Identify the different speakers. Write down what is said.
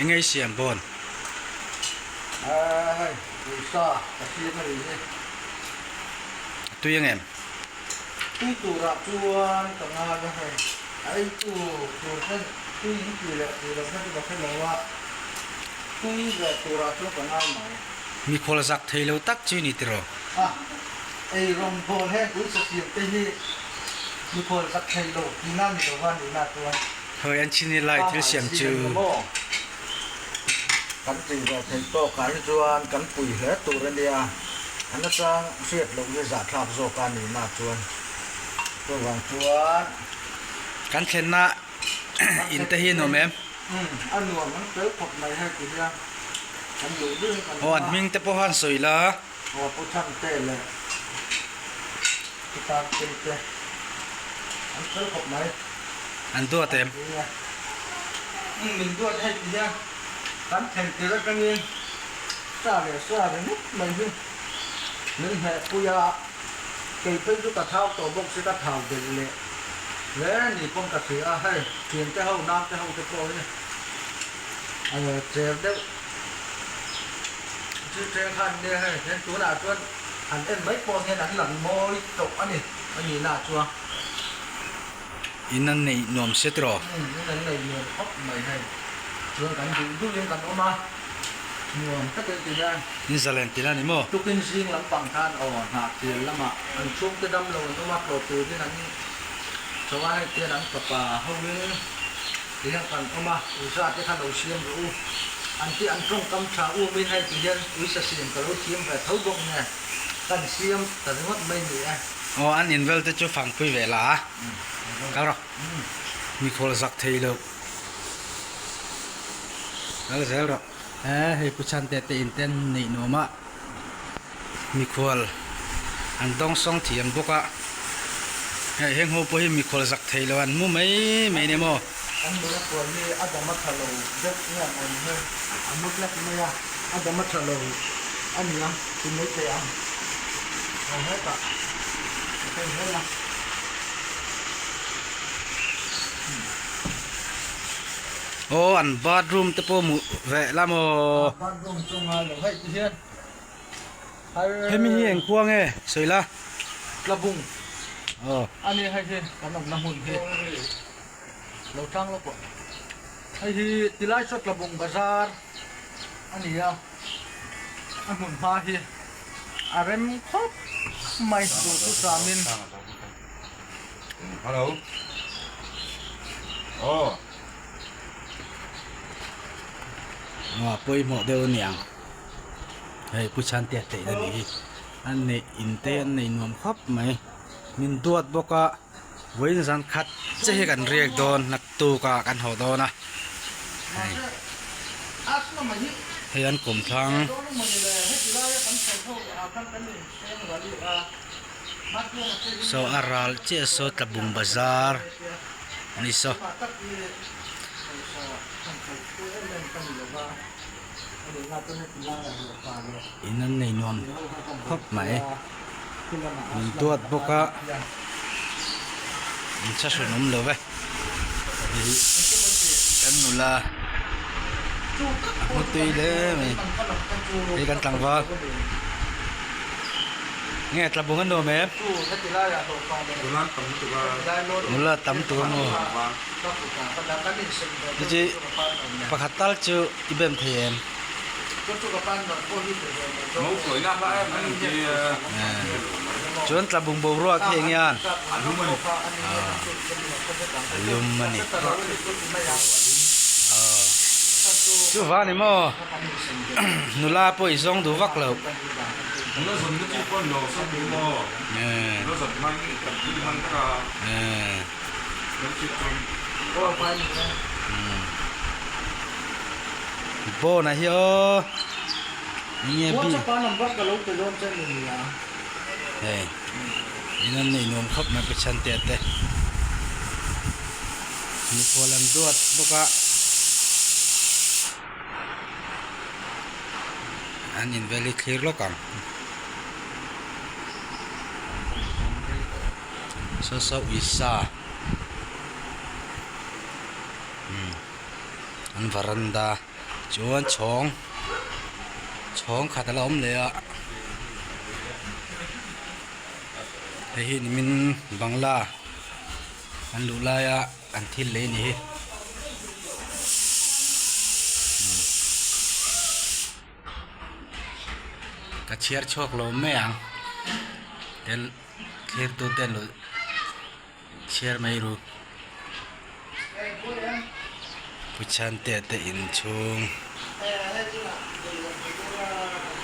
Speaker 1: Enge i siam bawn?
Speaker 2: Aa hei pawisa ka siam a nih hi.
Speaker 1: A tui ang em?
Speaker 2: Tui turah chuan ka ngai a hei. A ei tu tur ten tui in tui leh tui lo kha chu ka hre lo a, tui ve turah chuan ka ngai mai.
Speaker 1: Mikhual zak thei lo tak chu i ni tiraw?
Speaker 2: A, ei rawngbâwl heng pawisa siam te hi mikhual zak thei lo tihna ni lo va nihna chuan.
Speaker 1: Hawi an chini lai thil siam chu.
Speaker 2: Kan tih ve theih tawkah hi chuan kan pui hle tur a nia, a nachang hriat loh hi zahthlak zawk a nihna chuan chuvang chuan.
Speaker 1: Kan thlenna in te hi a nuam em?
Speaker 2: Umm a nuam an fel khawp mai hei ti hian kan duh duhin kan
Speaker 1: Aw an hming te pawh han sawi la.
Speaker 2: Aw Pu Chhangte leh Pu Tangtei te an fel khawp mai.
Speaker 1: An duat em?
Speaker 2: Umm min duat hei ti hian kan thlen tir atangin sa leh sa ringawt mai hi min hneh pui a, kei phei chu ka thau tawh bawk si ka thau belh leh hle ni pawn ka hria a, hei thiante ho naute ho te pawh hi cher deuh Chu ṭeng khan nia hei hian tunah chuan han en mai pawh hian an lang mawi tawh a ni a nihna chuan.
Speaker 1: In an neih nuam se tiraw?
Speaker 2: Umm in an neih nuam khawp mai hei. Chuan kan duh duhin kan awm a, nuam takin ti hian.
Speaker 1: In zalen ti la ni maw?
Speaker 2: Tukin zing lampang khan aw Hnahthial lamah an chhungte dam lo an awm a, tlawh turin an chho a, hei tihian an fapa hoin. Ti hian kan awm a, uisa te kha lo siam rawh u. An ti an tawngkam tha umin hei ti hian uisa siam ka lo thiam ve tho bawk nge kan siam ta ringawt mai ni e.
Speaker 1: Aw an in vel te chu fangpui ve la a, kal rawh. Mikhual zak thei lo. Kal zel rawh. E hei Pu Chhante te in te an neih nuam a, mikhual an dawngsawng thiam bawk a, hei heng ho pawh hi mikhual zak thei lo an mu mai mai nia maw.
Speaker 2: Kan nula kual hi a dam a tha lo deuh nge ang awm hi a mu tlat mai a, a dam a tha lo a ni ang ti mai teh ang aw hetah ka hei hle a.
Speaker 1: Aw an bathroom te pawh hmuh ve la maw?
Speaker 2: Bathroom chu ngai lo hei ti hian har.
Speaker 1: Hemi hi eng khua nge sawi la?
Speaker 2: Tlabung.
Speaker 1: Aw.
Speaker 2: A ni hei hi kan awmna hmun hi lo tlang lawk aw. Hei hi tilai saw Tlabung bazar a ni a, a hmun hma hi a rem khawp mai duhthusam in.
Speaker 3: Hello. Aw.
Speaker 1: Aw pawimawh deuh a niang hei Pu Chhantea teih na nih hi an neih in te an nei nuam khawp mai min duat bawk a vawiin zan khat che hi kan riak dawn naktuk ah kan haw dawn a hei hei an kum thlang. Saw a ral chiah saw Tlabung bazar a ni saw. In an nei nuam khawp mai min duat bawk a in thlahrun awm lo ve hei hi kan nula a hmu tui hle mai hei kan tlangval. Nge tlabung a nuam em? Nula tam tur maw? Chuti pakhat tal chu i bem thei em? Chuan tlabung boruak hi eng nge? A lum a ni. Chuva ni maw? Nula pawh i zawng duh vak lo. Bawna hi aw enge bi hei in an nei nuam khawp mai Pathian te te mikhual an duat bawk a. An in vel hi thlir lawk ang. Saw saw uisa umm an varanda. Chuan chhawng chhawng khat a la awm leh a hei hi nimin bangla an luh laia an thil lei a ni hi. Ka chhiar chhuak lo mai ang tel thlir tu te lo chhiar mai ru Pu Chhantea te inchhung.